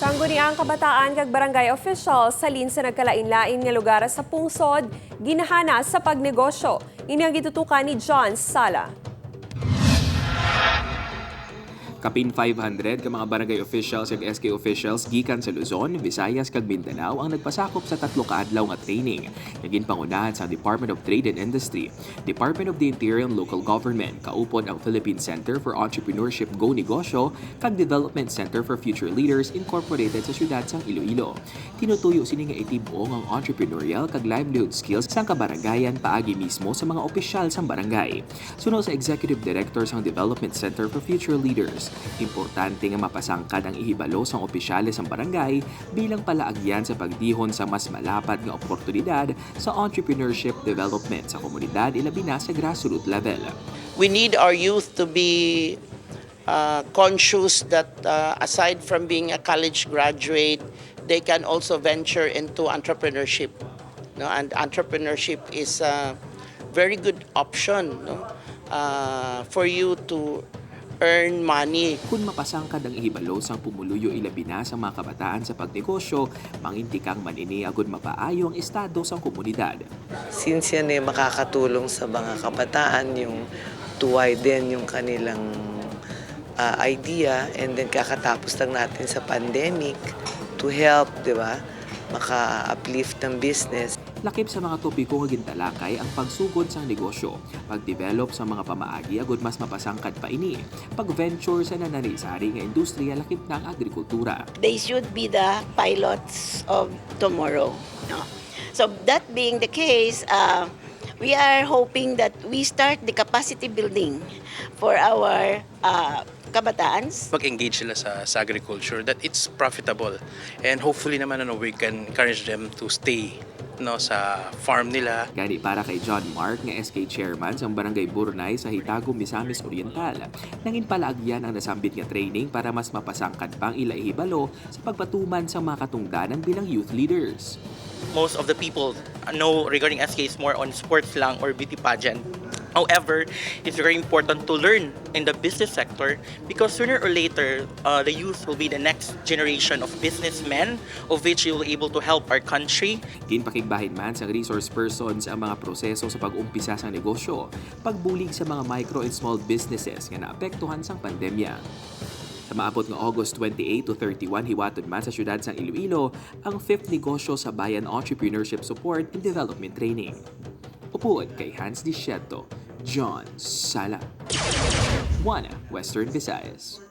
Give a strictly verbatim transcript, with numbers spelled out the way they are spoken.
Sangguniang kabataan kag barangay officials halin sa nagkalain-lain nga lugar sa pungsod ginahana sa pagnegosyo. Ini ang gitutukan ni John Sala. Kapin five hundred ka mga barangay officials kag S K officials gikan sa Luzon, Visayas kag Mindanao ang nagpasakop sa tatlo ka adlaw nga training nga ginpangunahan sa Department of Trade and Industry, Department of the Interior and Local Government, kaupod ang Philippine Center for Entrepreneurship Go Negosyo kag Development Center for Future Leaders Incorporated sa siyudad sang Iloilo. Tinutuyo sini nga itib-ong ang entrepreneurial kag livelihood skills sang kabarangayan paagi mismo sa mga opisyal sang barangay. Suno sa Executive Director sang Development Center for Future Leaders, importante nga mapasangkad ang ihibalo sang opisyales sang barangay bilang palaagyan sa pagdihon sa mas malapad nga oportunidad sa entrepreneurship development sa komunidad, ilabi na sa grassroots level. We need our youth to be uh, conscious that uh, aside from being a college graduate, they can also venture into entrepreneurship. No? And entrepreneurship is a very good option, no? Uh, for you to earn money. Kun mapasangkad ang ihibalo sang pumuluyo, ilabi na sa mga kabataan sa pagnegosyo, mangintikang man ini agud mapaayo ang estado sang komunidad. Since yan ay makakatulong sa mga kabataan yung to widen yung kanilang uh, idea, and then kakatapos lang natin sa pandemic to help, di ba, maka-uplift ng business. Lakip sa mga topiko nga gintalakay ang pagsugod sang negosyo, pagdevelop sa mga pamaagi agud mas mapasangkad pa ini, pag-venture sa nanari-sari nga industriya lakip na ang agrikultura. They should be the pilots of tomorrow. No? So that being the case, uh, we are hoping that we start the capacity building for our uh, kabataans. Pag-engage sila sa, sa agriculture, that it's profitable. And hopefully naman, ano, we can encourage them to stay, no, sa farm nila. Gani, para kay John Mark nga S K chairman sang Barangay Burunay sa Hitago, Misamis Oriental, nangin palaagyan ang nasambit nga training para mas mapasangkad pa ang ila ihibalo sa pagpatuman sa mga katungdanan bilang youth leaders. Most of the people know regarding S K is more on sports lang or beauty pageant. However, it's very important to learn in the business sector because sooner or later, uh, the youth will be the next generation of businessmen, of which you will able to help our country. Ginpakigbahin man sang resource persons ang mga proseso sa pag-umpisa sang negosyo, pagbulig sa mga micro and small businesses nga naapektuhan sang pandemya. Sa maabot nga August twenty-eight to thirty-one, hiwaton man sa siyudad sang Iloilo ang fifth Negosyo sa Bayan Entrepreneurship Support and Development Training. Upod kay Hans Disieto, John Sala. One Western Visayas.